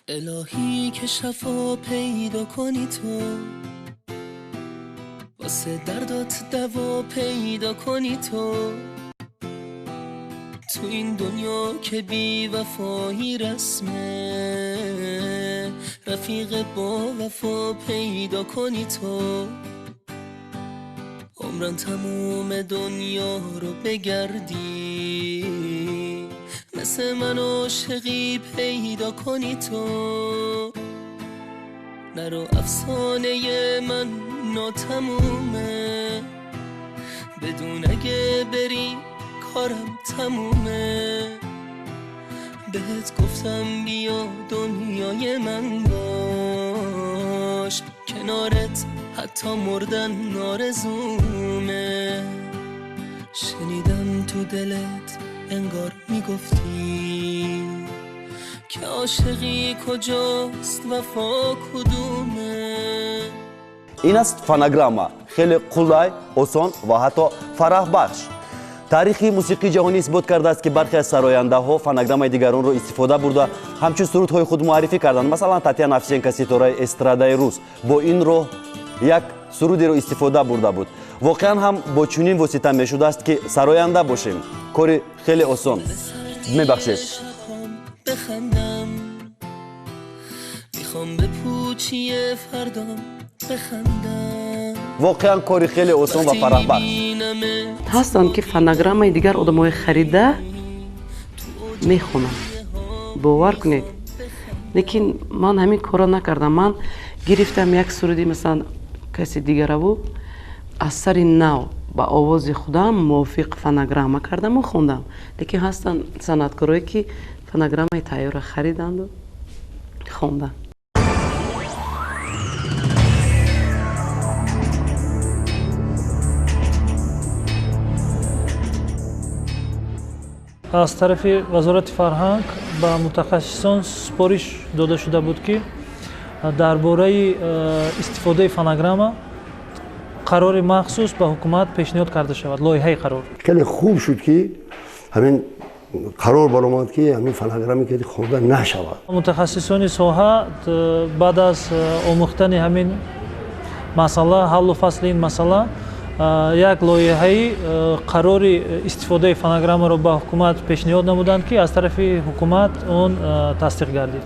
الهی که شفا پیدا کنی تو، واسه دردات دوا پیدا کنی تو، تو این دنیا که بی وفایی رسمه، رفیق با وفا پیدا کنی تو، عمران تموم دنیا رو بگردی، مثل من عاشقی پیدا کنی تو، نرو افسانه من ناتمومه، بدون اگه بری کارم تمومه، بهت گفتم بیا دنیای من باش، کنارت حتی مردن آرزومه، شنیدم تو دلت انگار میگفتی که عاشقی کجاست وفا کدومه. Ин аст фонограмма, хеле қулай, осон ва ҳатто фараҳбахш. Таърихи мусиқии ҷаҳонӣ исбот кардааст, ки бархе аз сарояндаҳо фонограммаи дигаронро истифода бурда, ҳамчун сурудҳои худ муаррифӣ карданд. Масалан, Татьяна Овсиенко, ситораи эстрадаи рус, бо ин роҳ як сурудеро истифода бурда буд. Воқеан ҳам бо чунин восита мешудааст, ки сароянда бошем. Кори хеле осон. Мебахшед. بخندم، میخوام به پوچی فردام بخندم. Воқеан кори хеле осон ва фараҳбахш. Ҳастанд, ки фонограммаи дигар одамои харида мехонанд, бовар кунед, лекин ман ҳамин корро накардам. Ман гирифтам як суруди, масалан, каси дигараву аз сари нав ба овози худам мувофиқ фонограмма кардаму хондам. Лекин ҳастанд санъаткорое, ки фонограммаи тайёрро хариданду хонданд. Аз тарафи Вазорати фарҳанг ба мутахассисон супориш дода шуда буд, ки дар бораи истифодаи фонограмма қарори махсус ба ҳукумат пешниҳод карда шавад, лоиҳаи қарор. Хеле хуб шуд, ки ҳамин қарор баромад, ки ҳамин фонограмме ки хонда нашавад. Мутахассисони соҳа баъд аз омӯхтани ҳамин масъала, ҳаллу фасли ин масъала, як лоиҳаи қарори истифодаи фонограммаро ба ҳукумат пешниҳод намуданд, ки аз тарафи ҳукумат он тасдиқ гардид.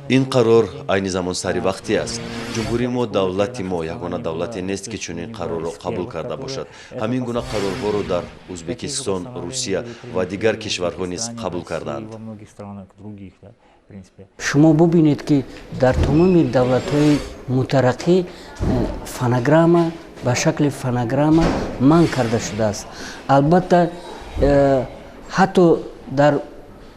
Ин қарор айни замон саривақтӣ аст. Ҷумҳурии мо, давлати мо ягона давлате нест, ки чунин қарорро қабул карда бошад. Ҳамин гуна қарорҳоро дар Ӯзбекистон, Русия ва дигар кишварҳо низ қабул кардаанд. Шумо бубинед, ки дар тамоми давлатҳои мутараққӣ фонограмма ба шакли фонограмма манъ карда шудааст. Албатта, ҳатто дар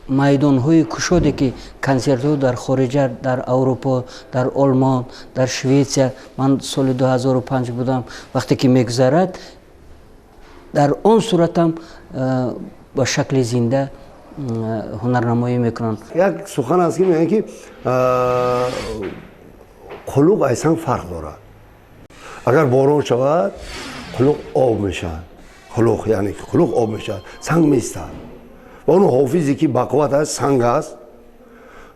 майдонҳои кушоде, ки консертҳо дар хориҷа, дар Аврупо, дар Олмон, дар Шветсия, ман соли 2005 будам, вақте ки мегузарад, дар он суратам ба шакли зинда ҳунарнамоӣ мекунанд. Як сухан аст, ки мегӯянд, ки қулуқ аз санг фарқ дорад. Агар борон шавад, қулуқ об мешавад, қулуқ, яъне қулуқ об мешавад, санг меистад. Ва он ҳофизе, ки бақувват аст, санг аст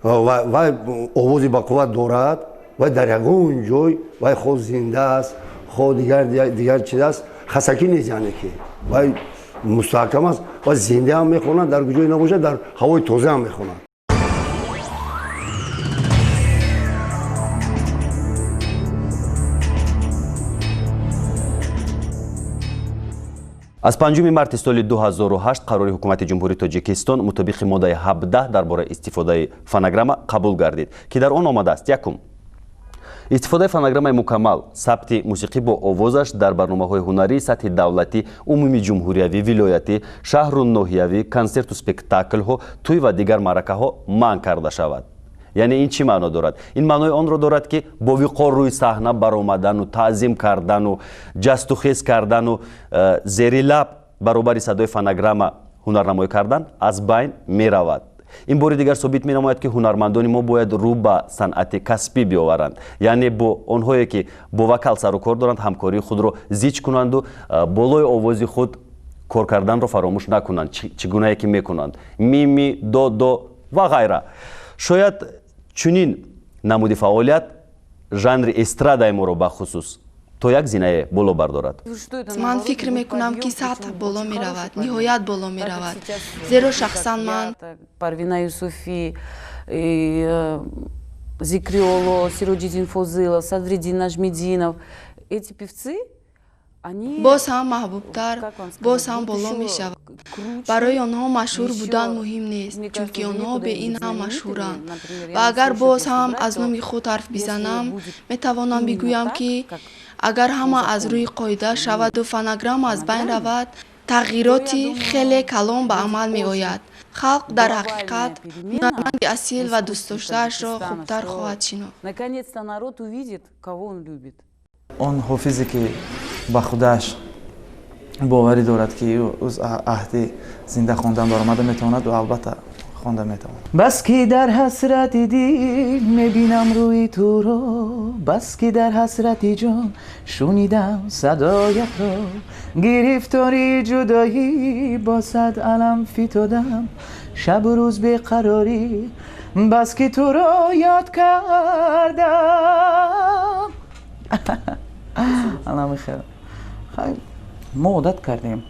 вай овози бақувват дорад, вай дар ягон ҷой, вай хо зинда аст, хо дигар чиз аст, хасакӣ нест, яъне ки вай мустаҳкам аст ва зинда ҳам мехонад, дар куҷое набошад, дар ҳавои тоза ҳам мехонад. Аз 5 марти соли 2008 қарори ҳукумати Ҷумҳурии Тоҷикистон мутобиқи моддаи 17 дар бораи истифодаи фонограмма қабул гардид, ки дар он омадааст: якум, истифодаи фонограммаи мукаммал, сабти мусиқӣ бо овозаш дар барномаҳои ҳунарии сатҳи давлатӣ, умумиҷумҳуриявӣ, вилоятӣ, шаҳру ноҳиявӣ, консерту спектаклҳо, тӯй ва дигар маъракаҳо манъ карда шавад. Яъне ин чӣ маъно дорад? Ин маънои онро дорад, ки бо виқор рӯи саҳна баромадану таъзим кардану ҷастухез кардану зери лаб баробари садои фонограмма ҳунарнамоӣ кардан аз байн меравад. Ин бори дигар собит менамояд, ки ҳунармандони мо бояд рӯ ба санъати касбӣ биёваранд, яъне бо онҳое, ки бо вокал сару кор доранд, ҳамкории худро зич кунанду болои овози худ кор карданро фаромӯш накунанд, чӣ гунае ки мекунанд: ми, ми, до, до ва ғайра. Шояд Чунин намуди фаъолият жанри эстрадаи моро бахусус то як зинае боло бардорад. Ман фикр мекунам, ки сатҳ боло меравад, ниҳоят боло меравад, зеро шахсан ман Парвина Юсуфӣ, Зикриоло, Сироҷиддин Фозилов, Садриддин Наҷмиддинов, эти певцы боз ҳам маҳбубтар, боз ҳам боло мешавад. Барои онҳо машҳур будан муҳим нест, чунки онҳо бе ин ҳам машҳуранд. Ва агар боз ҳам аз номи худ ҳарф бизанам, метавонам бигӯям, ки агар ҳама аз рӯи қоида шаваду фонограмма аз байн равад, тағйироти хеле калон ба амал меояд. Халқ дар ҳақиқат ҳунарманди асил ва дӯстдоштаашро хубтар хоҳад шинохт. Наконец-то народ увидит, кого он любит. Он ҳофизе, ки ба худаш боварӣ дорад, ки ӯ аҳди зинда хондан баромада метавонад, ӯ албатта хонда метавонад. Бас ки дар ҳасрати дил мебинам рӯи туро, бас ки дар ҳасрати ҷон шунидам садоятро, гирифтори ҷудоӣ бо сад алам фитодам, шабу рӯз беқарорӣ, бас ки туро ёд кардам. Анамихел мо одат кардем,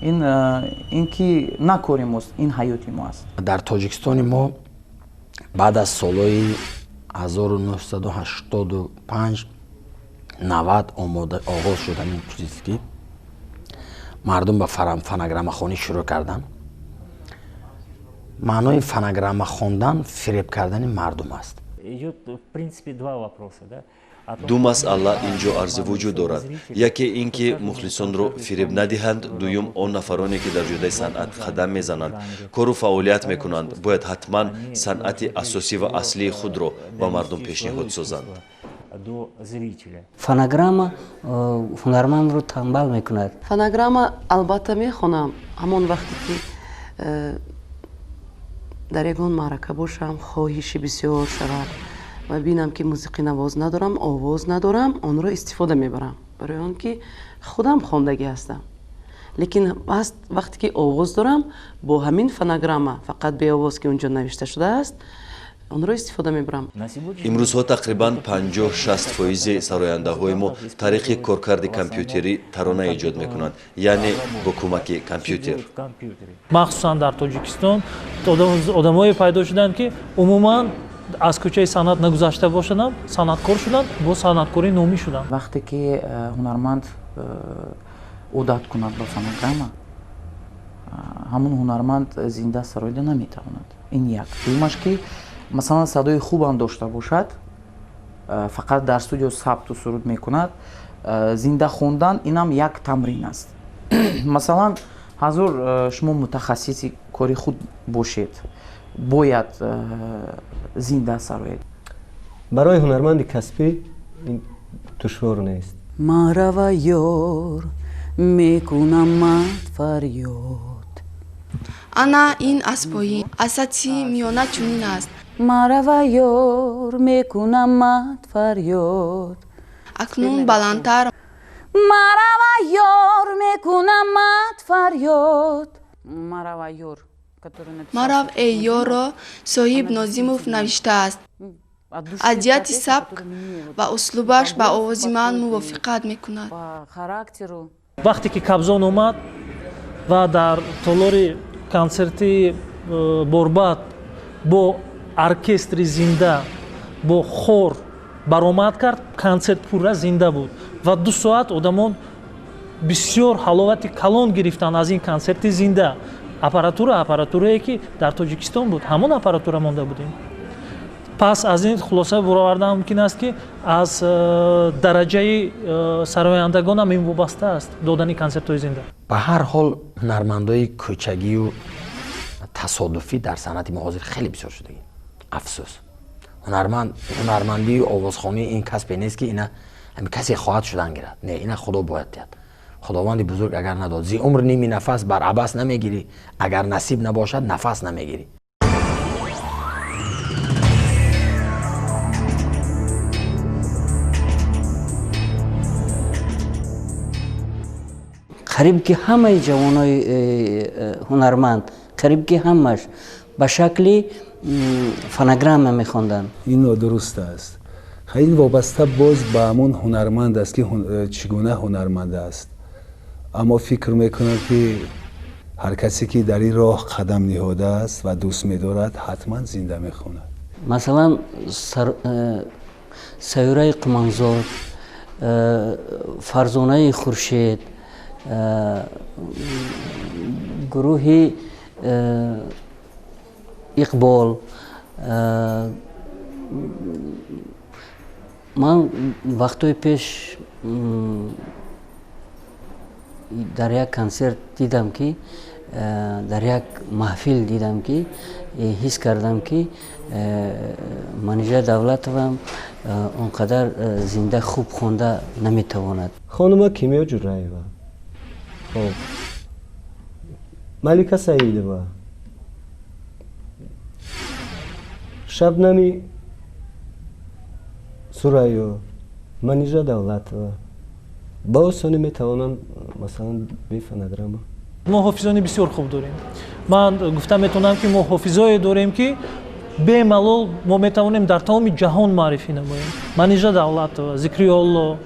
ин ки на кори мост, ин ҳаёти мо аст. Дар Тоҷикистони мо баъд аз солҳои 1985 90 омода оғоз шуд ҳамин чиз, ки мардум ба фонограммахонӣ шурӯъ карданд. Маънои фонограмма хондан фиреб кардани мардум аст. Ду масъала ин ҷо арзи вуҷуд дорад: яке ин ки мухлисонро фиреб надиҳанд, дуюм он нафароне, ки дар ҷодаи санъат қадам мезананд, кору фаъолият мекунанд, бояд ҳатман санъати асосӣ ва аслии худро ба мардум пешниҳод созанд. Фонограмма ҳунармандро танбал мекунад. Фонограмма албатта мехонам ҳамон вақте ки дар ягон маърака бошам, хоҳиши бисёр шавад ва бинам, ки мусиқинавоз надорам, овоз надорам, онро истифода мебарам, барои он ки худам хондагӣ ҳастам. Лекин ҳаст вақте ки овоз дорам, бо ҳамин фонограмма, фақат беовоз, ки унҷо навишта шудааст, онро истифода мебарам. Имрӯзҳо тақрибан 50-60 фоизи сарояндаҳои мо тариқи коркарди компютерӣ тарона эҷод мекунанд, яъне бо кӯмаки компютер. Махсусан дар Тоҷикистон одамое пайдо шуданд, ки умуман аз кӯчаи санъат нагузашта бошадам, санъаткор шуданд, бо санъаткорӣ номӣ шуданд. Вақте ки ҳунарманд одат кунад ба фонограмма, ҳамун ҳунарманд зинда сароида наметавонад. Ин як. Дуюмаш, ки масалан садои хубам дошта бошад, фақат дар студио сабту суруд мекунад, зинда хондан инам як тамрин аст. Масалан, ҳазор шумо мутахассиси кори худ бошед, бояд зинда сароед. Барои ҳунарманди касбӣ ин душвор нест. Марава, ёр, мекунамат фарёд. Ана ин аз поин, аз сатҳи миёна чунин аст. Марава, ёр, мекунамат фарёд. Акнун баландтар. Марава, ёр, мекунамат фарёд. Марава, ёр. Марав, эй ёрро Соҳиб Нозимов навиштааст. Аз ҷиҳати сабк ва услубаш ба овози ман мувофиқат мекунад. Вақте ки Кобзон омад ва дар толори консерти Борбад бо оркестри зинда, бо хор баромад кард, консерт пурра зинда буд ва 2 соат одамон бисёр ҳаловати калон гирифтанд аз ин консерти зинда. Аппаратура, аппаратурае, ки дар Тоҷикистон буд, ҳамон аппаратура монда будем. Пас аз ин хулоса баровардан мумкин аст, ки аз дараҷаи сарояндагонам ин вобаста аст, додани консертҳои зинда. Ба ҳар ҳол, ҳунармандои кӯчагию тасодуфӣ дар санъати мо ҳозир хеле бисёр шудагӣ. Афсӯс, ҳунарманд, ҳунармандию овозхонӣ ин касбе нест, ки ина ҳами касе хоҳад шудан гирад. Не, ина Худо бояд диҳад. Худованди бузург агар надод, зи умр ними нафас бар абас намегирӣ, агар насиб набошад, нафас намегирӣ. Қариб ки ҳамаи ҷавонои ҳунарманд, қариб ки ҳамаш ба шакли Фонограмма мехонданд. Ин нодуруст аст. Ин вобаста боз ба ҳамон ҳунарманд аст, ки чӣ гуна ҳунарманд аст. Аммо фикр мекунам, ки ҳар касе ки дар ин роҳ қадам ниҳодааст ва дӯст медорад, ҳатман зинда мехонад. Масалан, Сайёраи Қуманзод, Фарзонаи Хуршед, гурӯҳи Иқбол. Ман вақтҳои пеш дар як консерт дидам, ки дар як маҳфил дидам, ки ҳис кардам, ки Манижа Давлатовам он қадар зинда хуб хонда наметавонад. Хонума Кимиё Ҷураева, хоб, Малика Саидова, Шабнами Сурайё, Манижа Давлатова ба осонӣ метавонанд, масалан, бе фонограмма. Мо ҳофизони бисёр хуб дорем. Ман гуфта метавонам, ки мо ҳофизое дорем, ки бемалол мо метавонем дар тамоми ҷаҳон муаррифӣ намоем. Манижа Давлатова, Зикриёлло,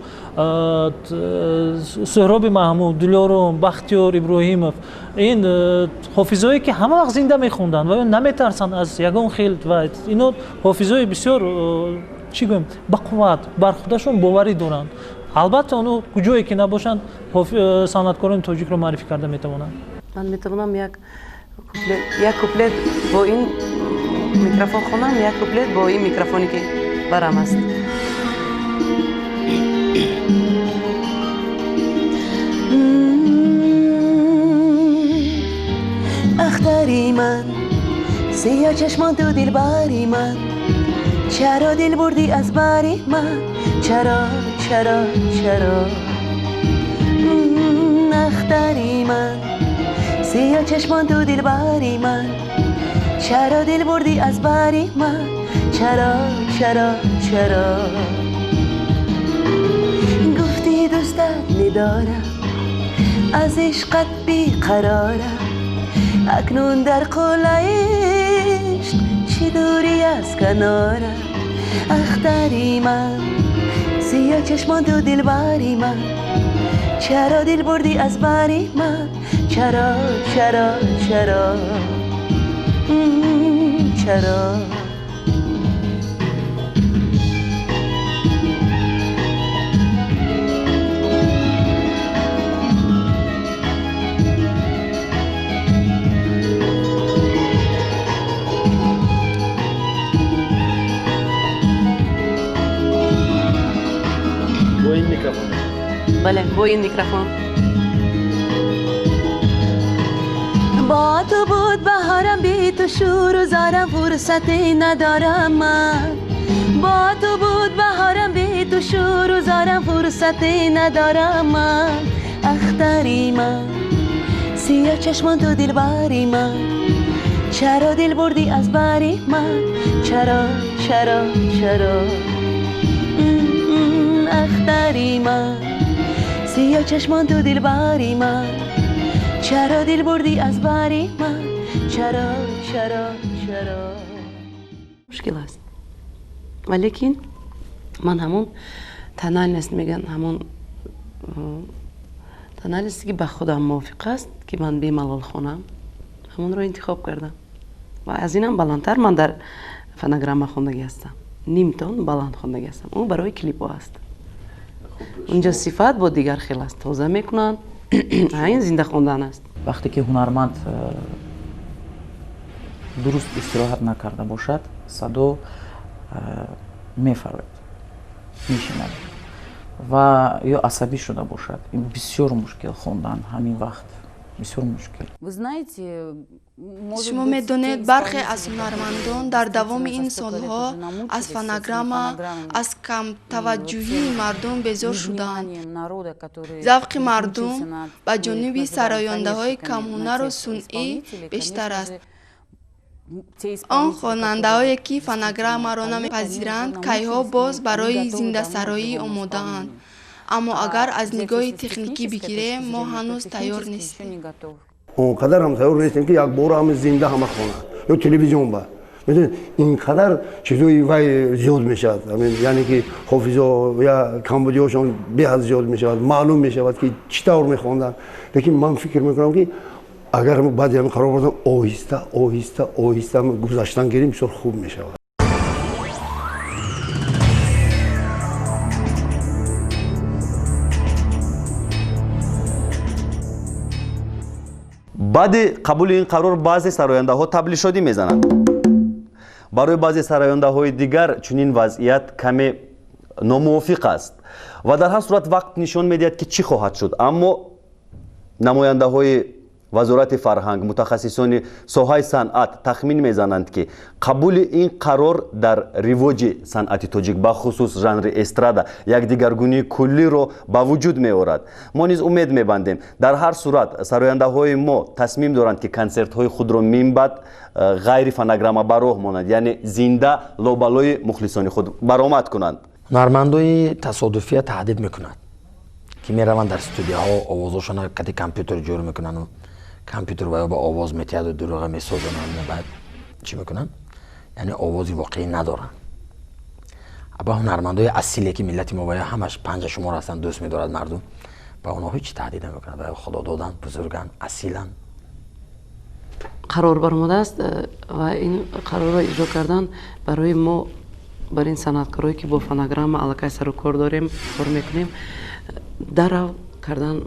Суҳроби Маҳмуд, Дилёрум, Бахтиёр Иброҳимов, ин ҳофизое, ки ҳама вақт зинда мехонданд ва наметарсанд аз ягон хел, ва ино ҳофизои бисёр, чӣ гӯем, бақувват, бар худашон боварӣ доранд. Албатта, оно куҷое ки набошанд, санъаткорони тоҷикро муаррифӣ карда метавонанд. Ман метавонам як куплет бо ин микрофон хонам, як куплет бо ин микрофоне, ки барам аст. Ахтари ман, сиё чашмон ту, дилбари ман, чаро дил бурдӣ аз бари ман? Чаро, чаро, чаро? Ахтари ман, сиё чашмон ту, дилбари ман, чаро дил бурдӣ аз бари ман? Чаро, чаро, чаро? Гуфтӣ дӯстат медорам, аз ишқат беқарорам, акнун дар қуллаи ишқ чӣ дурӣ аз канорам. Ахтари ман, сиё чашмон ту, дилбари ман, чаро дил бурдӣ аз бари ман? Чаро, чаро, чаро, чаро? Бо ин микрофон? Бале, бо ин микрофон. Бо ту буд баҳорам, би ту шуру зорам, фурсате надорам ман. Бо ту буд баҳорам, би ту шуру зорам, фурсате надорам ман. Ахтари ман, сиё чашмон ту, дилбари ман, чаро дил бурдӣ аз бари ман? Чаро, чаро, чаро? Ахтари ман, сиё чашмон ту, дилбари ман, чаро дил бурдӣ аз бари ман? Чаро, чаро, чаро? Мушкил аст, валекин ман ҳамон тональность мегӯянд, ҳамон тональности, ки ба худам мувофиқ аст, ки ман бемалол хонам, ҳамонро интихоб кардам. Ва аз инам баландтар ман дар фонограмма хондагӣ ҳастам, ним тон баланд хондагӣ ҳастам. Ӯ барои клипҳо аст. Унҷо сифат бо дигар хел аст, тоза мекунанд, ин зинда хондан аст. Вақте ки ҳунарманд дуруст истироҳат накарда бошад, садо мефарояд, мешинад ва ё асабӣ шуда бошад, ин бисёр мушкил хондан, ҳамин вақт бисёр мушкил. Шумо медонед, бархе аз ҳунармандон дар давоми ин солҳо аз фонограмма, аз камтаваҷҷӯҳии мардум безор шудаанд. Завқи мардум ба ҷониби сарояндаҳои камҳунару сунъӣ бештар аст. Он хонандаҳое, ки фонограммаро намепазиранд, кайҳо боз барои зиндасароӣ омодаанд. Аммо агар аз нигоҳи техникӣ бигирем, мо ҳанӯз тайёр нестем. Он қадар ҳам тайёр нестем, ки якбора ҳама зинда ҳама хонанд ё телевизион ба Медонед, инқадар чизои вай зиёд мешавад, яъне ки ҳофизо я камбудиҳошон беҳад зиёд мешавад, маълум мешавад ки чӣ тавр мехонданд. Лекин ман фикр мекунам, ки агар баъди ҳамин қарор бурдан оҳиста оҳиста оҳиста гузаштан гирим, бисёр хуб мешавад. Баъди қабули ин қарор баъзе сарояндаҳо таблишодӣ мезананд. Барои баъзе сарояндаҳои дигар чунин вазъият каме номувофиқ аст ва дар ҳар сурат вақт нишон медиҳад, ки чӣ хоҳад шуд. Аммо намояндаҳои вазорати фарҳанг, мутахассисони соҳаи санъат тахмин мезананд, ки қабули ин қарор дар ривоҷи санъати тоҷик, бахусус жанри эстрада, як дигаргунии куллиро ба вуҷуд меорад. Мо низ умед мебандем. Дар ҳар сурат сарояндаҳои мо тасмим доранд, ки консертҳои худро минбаъд ғайри фонограмма ба роҳ монанд, яъне зинда лобалои мухлисони худ баромад кунанд. Ҳунармандои тасодуфия таҳдид мекунад, ки мераванд дар студияҳо, овозҳошона кати компютер ҷур мекунанду компютер ва ё ба овоз метиҳаду дурӯға месозонанд, баъд чӣ мекунанд, яъне овози воқеӣ надоранд. Ба ҳунармандои асиле, ки миллати мо ва ё ҳамаш панҷа шумор ҳастанд, дӯст медорад мардум, ба онҳо ҳеҷ таҳдид намекунад. Ва худо доданд, бузурганд, асиланд. Қарор баромадааст ва ин қарорро иҷро кардан барои мо, бар ин санъаткорое, ки бо фонограмма аллакай сару кор дорем, кор мекунем, дарав кардан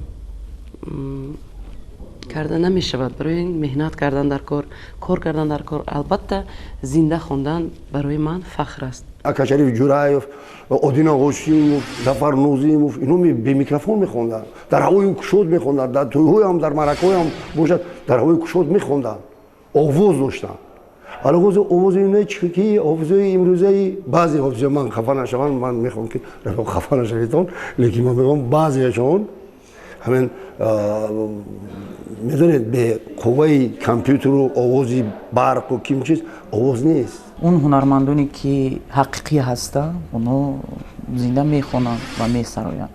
карда намешавад. Барои ин меҳнат кардан дар кор, кор кардан дар кор. Албатта, зинда хондан барои ман фахр аст. Акашариф Ҷураев, Одина Ғосимов, Зафар Нозимов, ино бемикрофон мехонданд, дар ҳавои кушод мехонданд, дар тӯйҳоям, дар маъракаҳоям бошад, дар ҳавои кушод мехонданд, овоз доштанд. Ҳало овози ино ки овозои имрӯзаи баъзе ҳофизо, ман хафа нашавам, ман мехоҳам, ки хафа нашаведон, лекин ман мегӯям, баъзеашон ҳамин, медонед, бе қувваи компютеру овози барқу ким чиз овоз нест. Он ҳунармандоне, ки ҳақиқӣ ҳастанд, онҳо зинда мехонанд ва месароянд.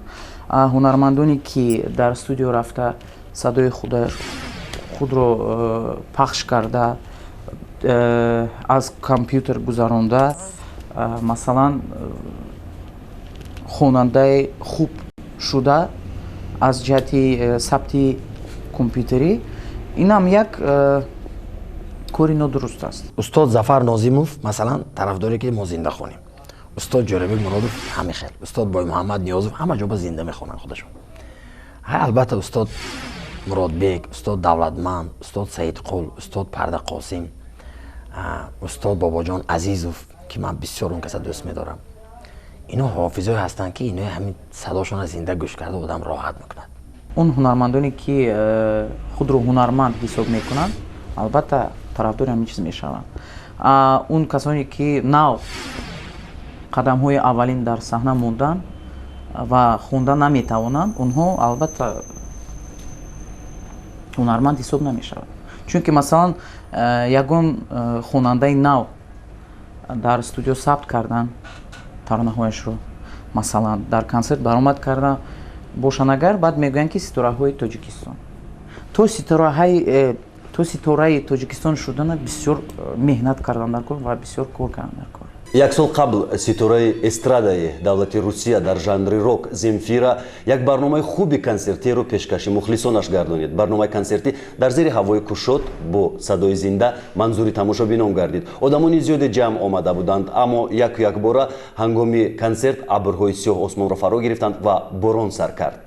Ҳунармандоне, ки дар студио рафта, садои худро пахш карда, аз компютер гузаронда, масалан, хонандаи хуб шуда аз ҷиҳати сабти компютерӣ, инам як кори нодуруст аст. Устод Зафар Нозимов, масалан, тарафдоре, ки мо зинда хонем. Устод Ҷӯрабек Муродов ҳамин хел, устод Боймуҳаммад Ниёзов, ҳама ҷо ба зинда мехонанд худашон. Албатта, устод Муродбек, устод Давлатманд, устод Саидқул, устод Пардақосим, устод Бобоҷон Азизов, ки ман бисёр он каса дӯст медорам, ино ҳофизое ҳастанд, ки ино ҳамин садошонро зинда гӯш карда одам роҳат мекунад. Он ҳунармандоне, ки худро ҳунарманд ҳисоб мекунанд, албатта, тарафдори ҳамин чиз мешаванд. Он касоне, ки нав қадамҳои аввалин дар саҳна монданд ва хонда наметавонанд, онҳо албатта ҳунарманд ҳисоб намешаванд, чунки, масалан, ягон хонандаи нав дар студио сабт кардан таронаҳояшро, масалан, дар консерт баромад карда бошанд агар, баъд мегӯянд, ки ситораҳои Тоҷикистон. То ситораи Тоҷикистон шудана бисёр меҳнат кардан дар кор ва бисёр кор кардан дар кор. Як сол қабл ситораи эстрадаи давлати Русия дар жанри рок Земфира як барномаи хуби консертиро пешкаши мухлисонаш гардонид. Барномаи консертӣ дар зери ҳавои кушод бо садои зинда манзури тамошобинон гардид. Одамони зиёде ҷамъ омада буданд, аммо яку якбора ҳангоми консерт абрҳои сиёҳ осмонро фаро гирифтанд ва борон сар кард.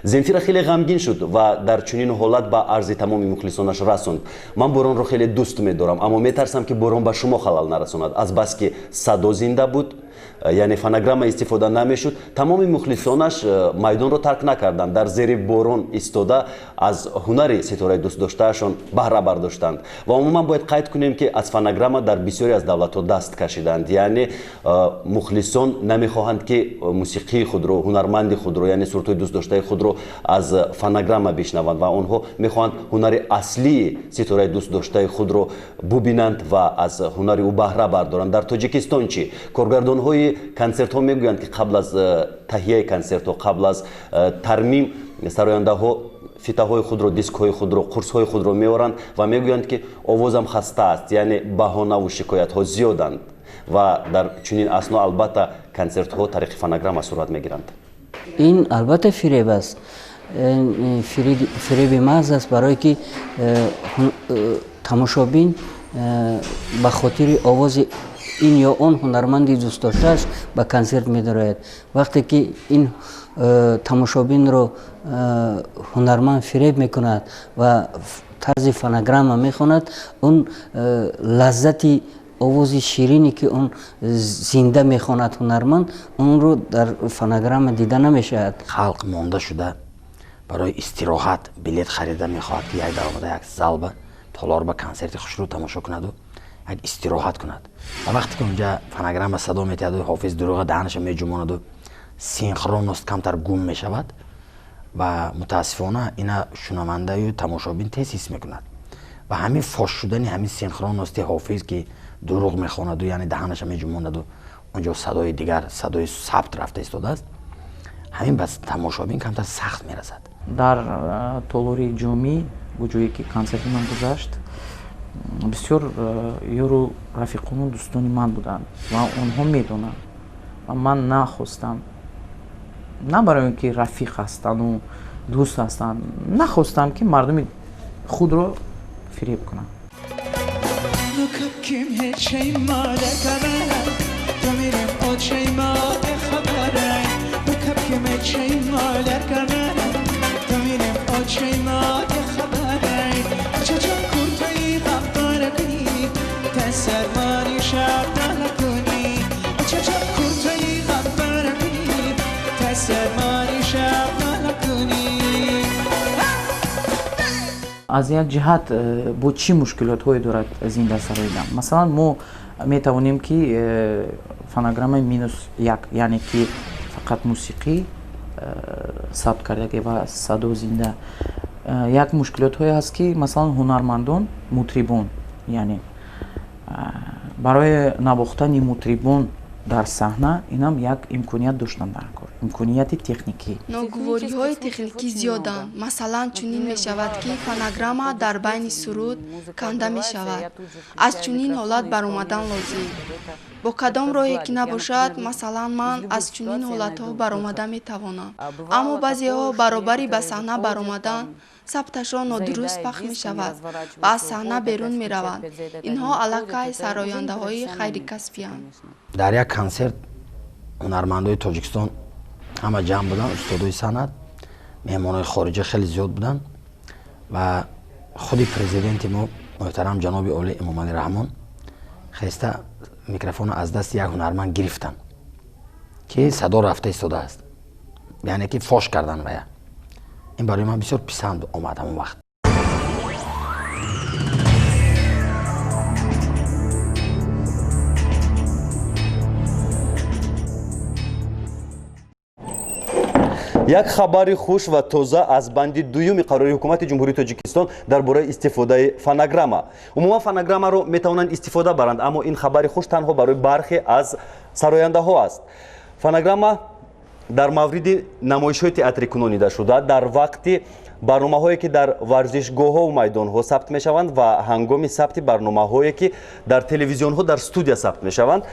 Земфира хеле ғамгин шуд ва дар чунин ҳолат ба арзи тамоми мухлисонаш расонд: «Ман боронро хеле дӯст медорам, аммо метарсам, ки борон ба шумо халал нарасонад». Азбаски садо зинда буд, яъне фонограмма истифода намешуд, тамоми мухлисонаш майдонро тарк накарданд, дар зери борон истода аз ҳунари ситораи дӯстдоштаашон баҳра бардоштанд. Ва умуман бояд қайд кунем, ки аз фонограмма дар бисёре аз давлатҳо даст кашиданд, яъне мухлисон намехоҳанд, ки мусиқии худро, ҳунарманди худро, яъне сурудҳои дӯстдоштаи худро аз фонограмма бишнаванд ва онҳо мехоҳанд ҳунари аслии ситораи дӯстдоштаи худро бубинанд ва аз ҳунари ӯ баҳра бардоранд. Дар Тоҷикистон чӣ? Коргардонҳои консертҳо мегӯянд, ки қабл аз таҳияи консертҳо, қабл аз тармим сарояндаҳо Фитаҳои худро, дискҳои худро, қурсҳои худро меоранд ва мегӯянд, ки овозам хаста аст, яъне баҳонаву шикоятҳо зиёданд ва дар чунин асно албатта консертҳо тариқи фонограмма сурат мегиранд. Ин албатта фиреб аст, фиреби маҳз аст, барое ки тамошобин ба хотири овози ин ё он ҳунарманди дӯстдоштааш ба консерт медарояд. Вақте ки ин тамошобинро ҳунарманд фиреб мекунад ва тарзи фонограмма мехонад, он лаззати овози ширине, ки он зинда мехонад ҳунарманд, онро дар фонограмма дида намешавад. Халқ монда шуда барои истироҳат билет харида мехоҳад, ки як даромада як залба толор ба консерти хушрӯ тамошо кунаду як истироҳат кунад. Ва вақте ки унҷа фонограмма садо метиҳаду ҳофиз дурӯға даҳанаша меҷумонаду синхронност камтар гум мешавад ва мутаассифона ина шунавандаю тамошобин тез ҳис мекунад. Ва ҳамин фош шудани ҳамин синхронности ҳофиз, ки дурӯғ мехонаду, яъне даҳанаша меҷумонаду унҷо садои дигар, садои сабт рафта истодааст, ҳамин ба тамошобин камтар сахт мерасад. Дар толори ҷомӣ, ҷое ки консерти ман гузашт, бисёр ёру рафиқону дӯстони ман буданд ва онҳо медонанд. Ва ман нахостам, на барои он ки рафиқ ҳастану дӯст ҳастанд, нахостам, ки мардуми худро фиреб кунам. Аз як ҷиҳат бо чӣ мушкилотҳое дорад зинда сароидан? Масалан, мо метавонем, ки фонограммаи -1, яъне ки фақат мусиқӣ сабт кардаги ва садо зинда. Як мушкилотҳое ҳаст, ки масалан ҳунармандон, мутрибон, яъне барои навохтани мутрибон дар саҳна инам як имконият доштан дар кор, имконияти техникӣ. Ногувориҳои техникӣ зиёданд. Масалан, чунин мешавад, ки фонограмма дар байни суруд канда мешавад. Аз чунин ҳолат баромадан лозим бо кадом роҳе ки набошад. Масалан, ман аз чунин ҳолатҳо баромада метавонам, аммо баъзеҳо баробари ба саҳна баромадан сабташон нодуруст пахш мешавад ва аз саҳна берун мераванд. Инҳо аллакай сарояндаҳои хайрикасбиянд. Дар як консерт ҳунармандои Тоҷикистон ҳама ҷамъ буданд, устодои санъат, меҳмонои хориҷа хеле зиёд буданд ва худи президенти мо муҳтарам ҷаноби олӣ Эмомалӣ Раҳмон хеста микрофонро аз дасти як ҳунарманд гирифтанд, ки садо рафта истодааст, яъне ки фош кардан вая. Ин барои ман бисёр писанд омад ҳамон вақт. Як хабари хуш ва тоза аз банди дуюми қарори ҳукумати Ҷумҳурии Тоҷикистон дар бораи истифодаи фонограмма. Умуман фонограммаро метавонанд истифода баранд, аммо ин хабари хуш танҳо барои бархе аз сарояндаҳо аст. Фонограмма дар мавриди намоишҳои театрӣ кунонида шуда, дар вақти барномаҳое, ки дар варзишгоҳҳову майдонҳо сабт мешаванд, ва ҳангоми сабти барномаҳое, ки дар телевизионҳо дар студия сабт мешаванд,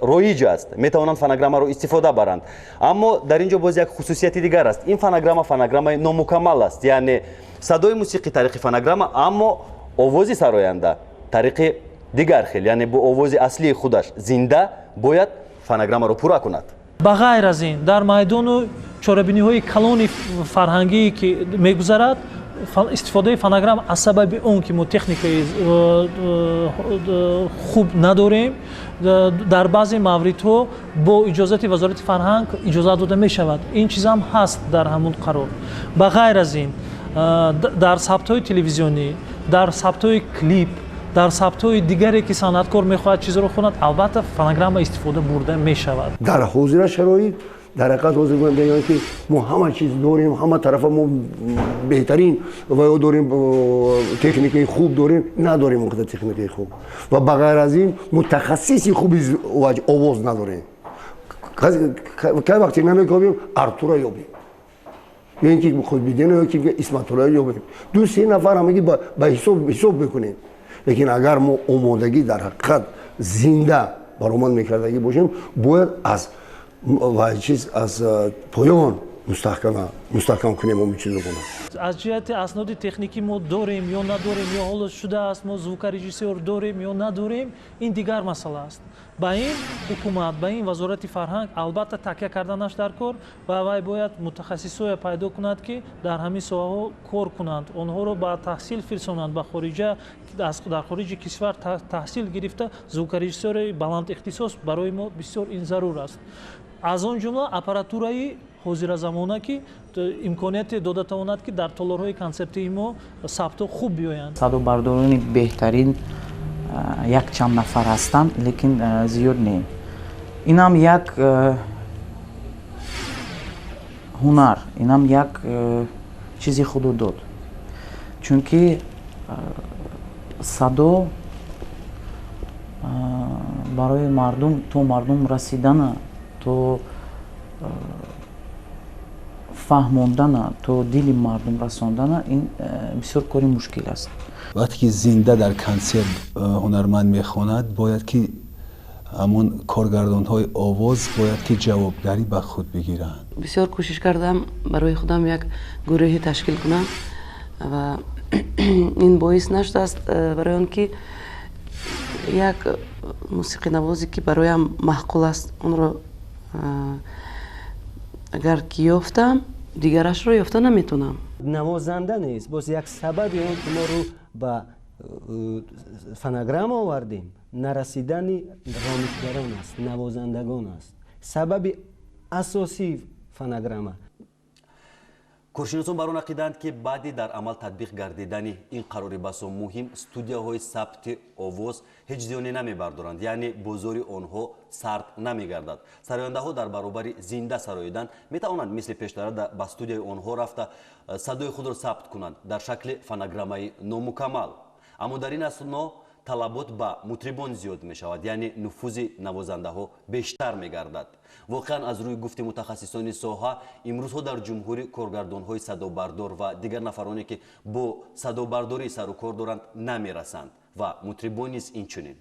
роиҷ аст. Метавонанд фонограммаро истифода баранд, аммо дар ин ҷо боз як хусусияти дигар аст. Ин фонограмма фонограммаи номукаммал аст, яъне садои мусиқӣ тариқи фонограмма, аммо овози сароянда тариқи дигар хел, яъне бо овози аслии худаш зинда бояд фонограммаро пурра кунад. Ба ғайр аз ин, дар майдону чорабиниҳои калони фарҳангие, ки мегузарад, истифодаи фонограмма аз сабаби он ки мо техникаи хуб надорем, дар баъзе мавридҳо бо иҷозати Вазорати фарҳанг иҷозат дода мешавад. Ин чизам ҳаст дар ҳамун қарор. Ба ғайр аз ин, дар сабтҳои телевизионӣ, дар сабтҳои клип, дар сабтҳои дигаре, ки санъаткор мехоҳад чизро хонад, албатта фонограмма истифода бурда мешавад. Дар ҳозира шароит, дар ҳақиқат ҳозир мегӯянд, ки мо ҳама чиз дорем, ҳама тарафа мо беҳтарин ва ё дорем, техникаи хуб дорем. Надорем он қадар техникаи хуб ва ба ғайр аз ин мутахассиси хуби овоз надорем. Кай вақте намекобем, Артура ёбем. Ё ин ки Қутбиддин, ё ки Исматулло ёбем, ду се нафар ҳамагӣ ба ҳисоб мекунем. Лекин агар мо омодагӣ дар ҳақиқат зинда баромад мекардагӣ бошем, бояд аз ва чиз аз поён мустаҳкам кунем омин чизро. Аз ҷиҳати асноди техникӣ мо дорем ё надорем, ё ҳоло шудааст, мо звукорежиссёр дорем ё надорем, ин дигар масъала аст. Ба ин ҳукумат, ба ин вазорати фарҳанг албатта такя карданаш дар кор ва вай бояд мутахассисое пайдо кунад, ки дар ҳамин соҳаҳо кор кунанд, онҳоро ба таҳсил фирсонанд ба хориҷа, дар хориҷи кишвар таҳсил гирифта звукорежиссёри баландихтисос барои мо бисёр ин зарур аст. Аз он ҷумла аппаратураи ҳозиразамона, ки имконияте дода тавонад, ки дар толорҳои консертии мо сабтҳо хуб биёянд. Садобардорони беҳтарин якчанд нафар ҳастанд, лекин зиёд не. Инам як ҳунар, инам як чизи худу дод, чунки садо барои мардум то мардум расидана, то фаҳмондана, то дили мардум расондана ин бисёр кори мушкил аст. Вақте ки зинда дар консерт ҳунарманд мехонад, бояд ки ҳамон коргардонҳои овоз бояд ки ҷавобгарӣ ба худ бигиранд. Бисёр кӯшиш кардам барои худам як гурӯҳе ташкил кунам ва ин боис нашудааст, барои он ки як мусиқинавозе, ки бароям маъқул аст, онро агар ки ёфтам, дигарашро ёфта наметонам. Навозанда нест. Боз як сабаби он ки мо рӯ ба фонограмма овардем, нарасидани ромишгарон аст, навозандагон аст, сабаби асосии фонограмма. Коршиносон бар он ақидаанд, ки баъди дар амал татбиқ гардидани ин қарори басо муҳим студияҳои сабти овоз ҳеҷ зиёне намебардоранд, яъне бозори онҳо сард намегардад. Сарояндаҳо дар баробари зинда сароидан метавонанд мисли пештара ба студияи онҳо рафта садои худро сабт кунанд дар шакли фонограммаи номукаммал. Аммо дар ин асно талабот ба мутрибон зиёд мешавад, яъне нуфузи навозандаҳо бештар мегардад. Воқеан, аз рӯи гуфти мутахассисони соҳа, имрӯзҳо дар ҷумҳурӣ коргардонҳои садобардор ва дигар нафароне, ки бо садобардорӣ сару кор доранд, намерасанд ва мутрибон низ инчунин.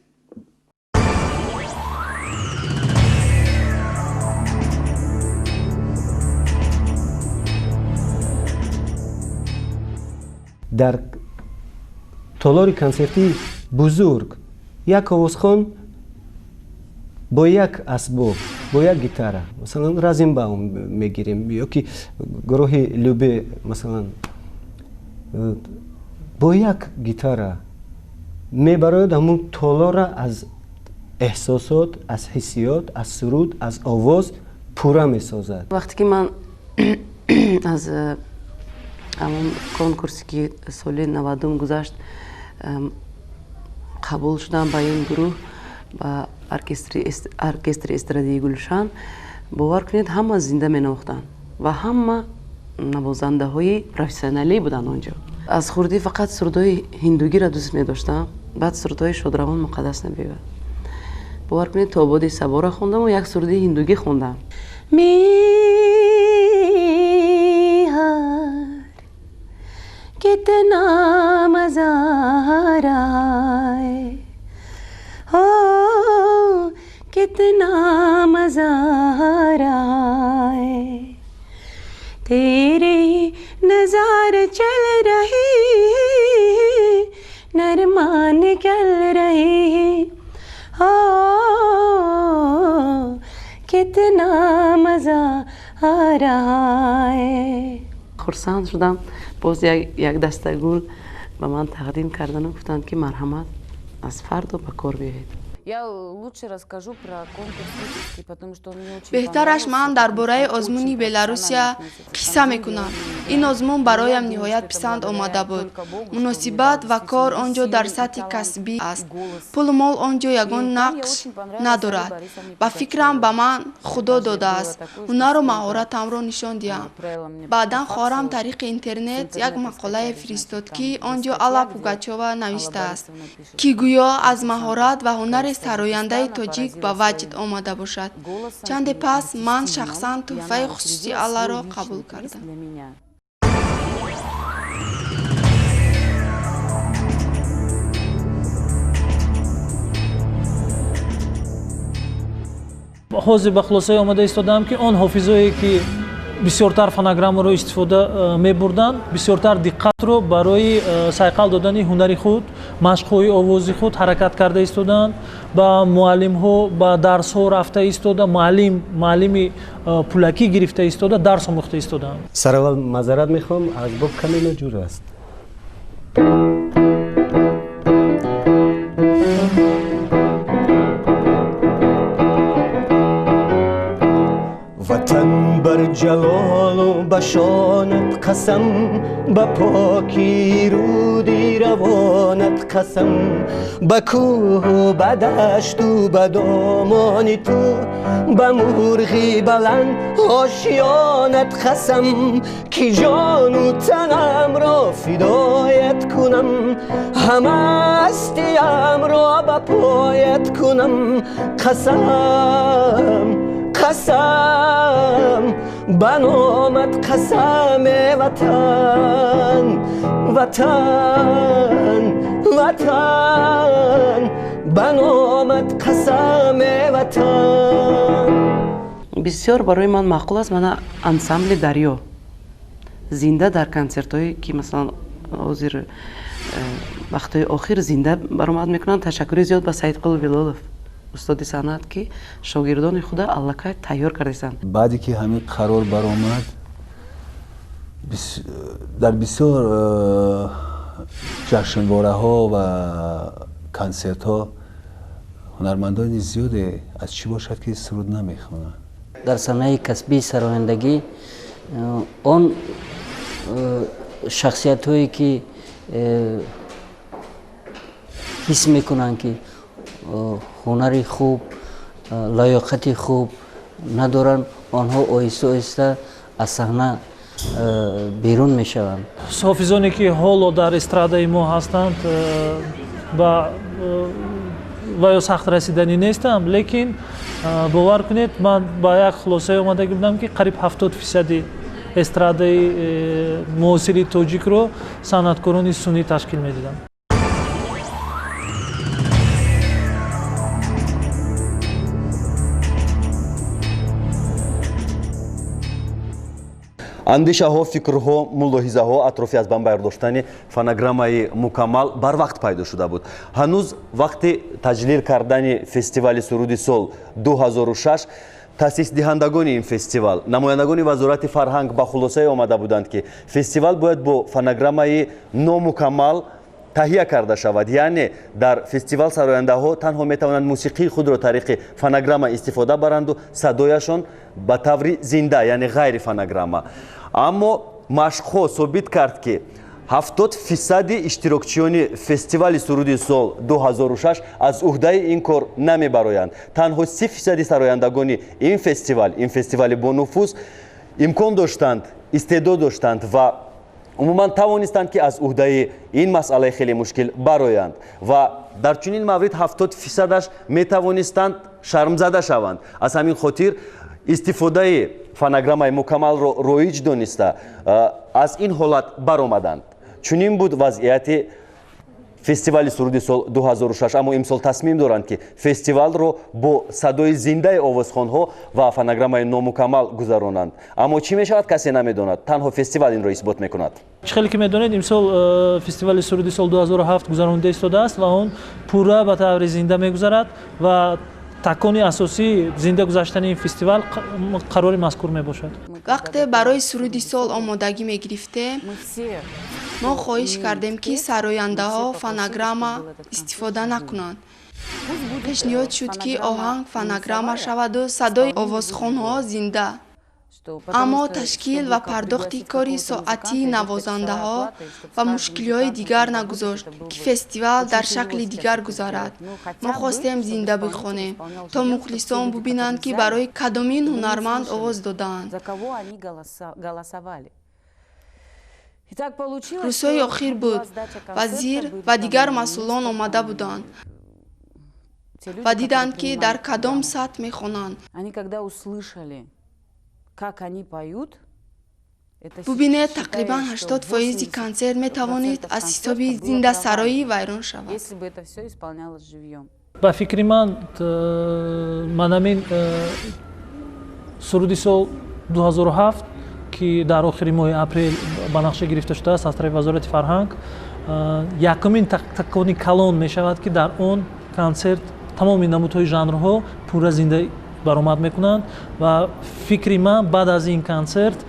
Дар толори консертии бузург як овозхон бо як асбоб, бо як гитара, масалан Розенбаум мегирем ё ки гурӯҳи Любе, масалан, бо як гитара мебарояд, ҳамун толора аз эҳсосот, аз ҳиссиёт, аз суруд, аз овоз пурра месозад. Вақте ки ман аз ҳамон конкурсе, ки соли 90-ум гузашт, қабул шудам ба ин гурӯҳ, ба оркестри эстрадии Гулшан, бовар кунед, ҳама зинда менавохтанд ва ҳама навозандаҳои профессионалӣ буданд онҷо. Аз хурдӣ фақат сурудҳои ҳиндугиро дӯст медоштам, баъд сурудҳои шодравон Муқаддас Набиева. Бовар кунед, то Боди Сабора хондаму як суруди ҳиндугӣ хондам. Михар कितना मजा आ रहा है, हो कितना मजा आ रहा है, तेरे नजार चल रहे, नरमा निकल रहे, हो कितना मजा आ रहा है। Хурсанд шудам, боз як даста гул ба ман тақдим кардану гуфтанд, ки марҳамат, аз фардо ба кор биёед. Беҳтараш ман дар бораи озмуни Беларусия қисса мекунам. Ин озмун бароям ниҳоят писанд омада буд. Муносибат ва кор он ҷо дар сатҳи касбӣ аст. Пулу мол он ҷо ягон нақш надорад. Ба фикрам, ба ман Худо додааст ҳунару маҳоратамро нишон диҳам. Баъдан хоҳарам тариқи интернет як мақолае фиристод, ки он ҷо Алла Пугачова навиштааст, ки гӯё аз маҳорат ва ҳунари сарояндаи тоҷик ба ваҷд омада бошад. Чанде пас ман шахсан тӯҳфаи хусусии Алларо қабул кардам. Ҳозир ба хулосае омада истодаам, ки он ҳофизое, ки бисёртар фонограммаро истифода мебурданд, бисёртар диққатро барои сайқал додани ҳунари худ, машқҳои овози худ ҳаракат карда истодаанд, ба муаллимҳо ба дарсҳо рафта истода, муаллими пулакӣ гирифта истода, дарс омӯхта истодаанд. Сараввал маъзарат мехоҳам, асбоб каме ноҷур аст. Ватан бар ҷалолу ба шонат қасам, ба покии руди равонат қасам, ба кӯҳу ба дашту ба домони ту, ба мурғи баланд ошиёнат қасам, ки ҷону танамро фидоят кунам, ҳама ҳастиямро ба поят кунам. Қасам, қасам, ба номат қасам, ватан, ватан, ватан, ба номат қасам, ватан. Бисёр барои ман маъқул аст мана ансамбли «Дарё» зинда дар консертҳое, ки масалан ҳозир вақтҳои охир зинда баромад мекунанд. Ташаккури зиёд ба Саидқул Билолов, устоди санъат, ки шогирдони худа аллакай тайёр кардастанд. Баъде ки ҳамин қарор баромад, дар бисёр ҷашнвораҳо ва консертҳо ҳунармандони зиёде аз чӣ бошад, ки суруд намехонанд. Дар санаи касбии сарояндагӣ он шахсиятҳое, ки ҳис мекунанд, ки ҳунари хуб, лаёқати хуб надоранд, онҳо оҳиста оҳиста аз саҳна берун мешаванд. Ҳофизоне, ки ҳоло дар эстрадаи мо ҳастанд, ба ва ё сахт расиданӣ нестам, лекин бовар кунед, ман ба як хулосае омадагӣ будам, ки қариб 70 фисади эстрадаи муосири тоҷикро санъаткорони суннӣ ташкил медиданд. Андешаҳо, фикрҳо, мулоҳизаҳо атрофи аз бан бардоштани фонограммаи мукаммал барвақт пайдо шуда буд. Ҳанӯз вақти таҷлил кардани фестивали суруди сол 2006 таъсисдиҳандагони ин фестивал, намояндагони Вазорати фарҳанг ба хулосае омада буданд, ки фестивал бояд бо фонограммаи номукаммал таҳия карда шавад, яъне дар фестивал сарояндаҳо танҳо метавонанд мусиқии худро тариқи фонограмма истифода баранду садояшон ба таври зинда, яъне ғайри фонограмма. Аммо машқҳо собит кард, ки 70 фисади иштирокчиёни фестивали суруди сол 2006 аз уҳдаи ин кор намебароянд. Танҳо 30 фисади сарояндагони ин фестивали бонуфуз имкон доштанд, истеъдод доштанд ва умуман тавонистанд, ки аз уҳдаи ин масъалаи хеле мушкил бароянд, ва дар чунин маврид 70 фисадаш метавонистанд шармзада шаванд. Аз ҳамин хотир истифодаи фонограммаи мукаммалро роиҷ дониста, аз ин ҳолат баромаданд. Чунин буд вазъияти фестивали суруди сол 2006. Аммо имсол тасмим доранд, ки фестивалро бо садои зиндаи овозхонҳо ва фонограммаи номукаммал гузаронанд. Аммо чӣ мешавад, касе намедонад, танҳо фестивал инро исбот мекунад. Чӣ хеле ки медонед, имсол фестивали суруди сол 2007 гузаронида истодааст ва он пурра ба таври зинда мегузарад ва такони асосии зинда гузаштани ин фестивал қарори мазкур мебошад. Вақте барои суруди сол омодагӣ мегирифтем, мо хоҳиш кардем, ки сарояндаҳо фонограмма истифода накунанд. Пешниҳод шуд, ки оҳанг фонограмма шаваду садои овозхонҳо зинда, аммо ташкил ва пардохти кори соатии навозандаҳо ва мушкилиҳои дигар нагузошт, ки фестивал дар шакли дигар гузарад. Мо хостем зинда бихонем, то мухлисон бубинанд, ки барои кадомин ҳунарманд овоз додаанд. Рӯзҳои охир буд, вазир ва дигар масъулон омада буданд ва диданд, ки дар кадом сатҳ мехонанд. Как они поют. Бубинед, тақрибан 80 фоизи консерт метавонид аз ҳисоби зиндасароӣ вайрон шавад. Если бы это все исполнялось живьем. Ба фикри ман, манамин суруди сол 2007, ки дар охири моҳи апрел ба нақша гирифта шудааст аз тарафи Вазорати фарҳанг, якумин такони калон мешавад, ки дар он консерт тамоми намудҳои жанрҳо пурра зинда баромад мекунанд. Ва фикри ман, баъд аз ин консерт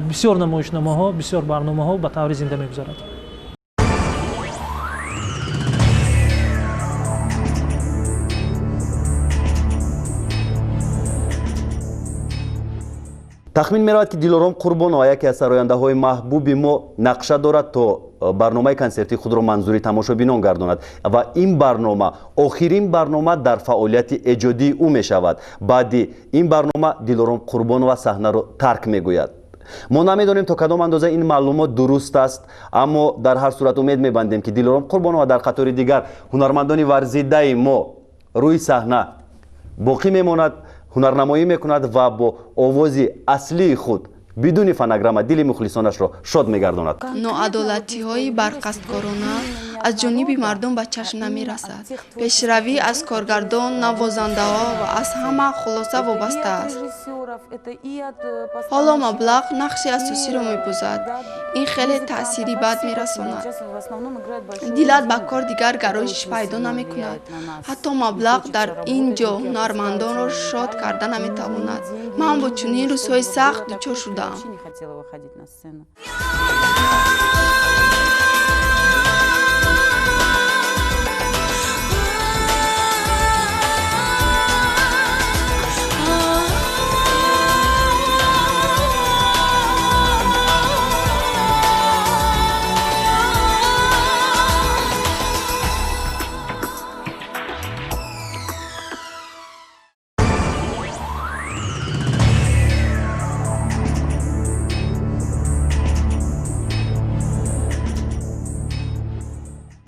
бисёр намоишномаҳо, бисёр барномаҳо ба таври зинда мегузарад. Тахмин меравад, ки Дилором Қурбонова, яке аз сарояндаҳои маҳбуби мо, нақша дорад, то барномаи консертии худро манзури тамошобинон гардонад ва ин барнома охирин барнома дар фаъолияти эҷодии ӯ мешавад. Баъди ин барнома Дилором Қурбонова саҳнаро тарк мегӯяд. Мо намедонем, то кадом андоза ин маълумот дуруст аст, аммо дар ҳар сурат умед мебандем, ки Дилором Қурбонова дар қатори дигар ҳунармандони варзидаи мо рӯи саҳна боқӣ мемонад, ҳунарнамоӣ мекунад ва бо овози аслии худ бидуни фонограмма дили мухлисонашро шод мегардонад. Ноадолатиҳои барқасдкорона аз ҷониби мардум ба чашм намерасад. Пешравӣ аз коргардон, навозандаҳо ва аз ҳама хулоса вобаста аст. Ҳоло маблағ нақши асосиро мебозад. Ин хеле таъсири бад мерасонад. Дилат ба кор дигар гароиш пайдо намекунад. Ҳатто маблағ дар ин ҷо ҳунармандонро шод карда наметавонад. Ман бо чунин рӯзҳои сахт дучор шудаам.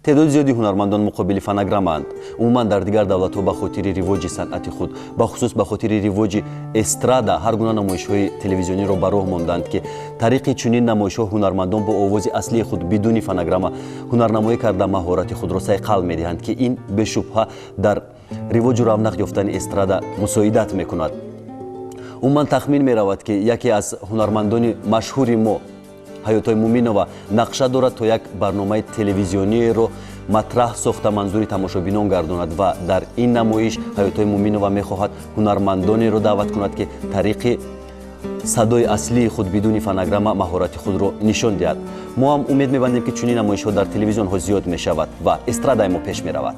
Теъдоди зиёди ҳунармандон муқобили фонограммаанд. Умуман, дар дигар давлатҳо ба хотири ривоҷи санъати худ, бахусус ба хотири ривоҷи эстрада, ҳар гуна намоишҳои телевизиониро ба роҳ монданд, ки тариқи чунин намоишҳо ҳунармандон бо овози аслии худ бидуни фонограмма ҳунарнамоӣ карда, маҳорати худро сайқал медиҳанд, ки ин бешубҳа дар ривоҷу равнақ ёфтани эстрада мусоидат мекунад. Умуман, тахмин меравад, ки яке аз ҳунармандони машҳури мо, Ҳаётой Муминова, нақша дорад, то як барномаи телевизиониеро матраҳ сохта, манзури тамошобинон гардонад ва дар ин намоиш Ҳаётой Муминова мехоҳад ҳунармандонеро даъват кунад, ки тариқи садои аслии худ бидуни фонограмма маҳорати худро нишон диҳад. Мо ҳам умед мебандем, ки чунин намоишҳо дар телевизионҳо зиёд мешавад ва эстрадаи мо пеш меравад.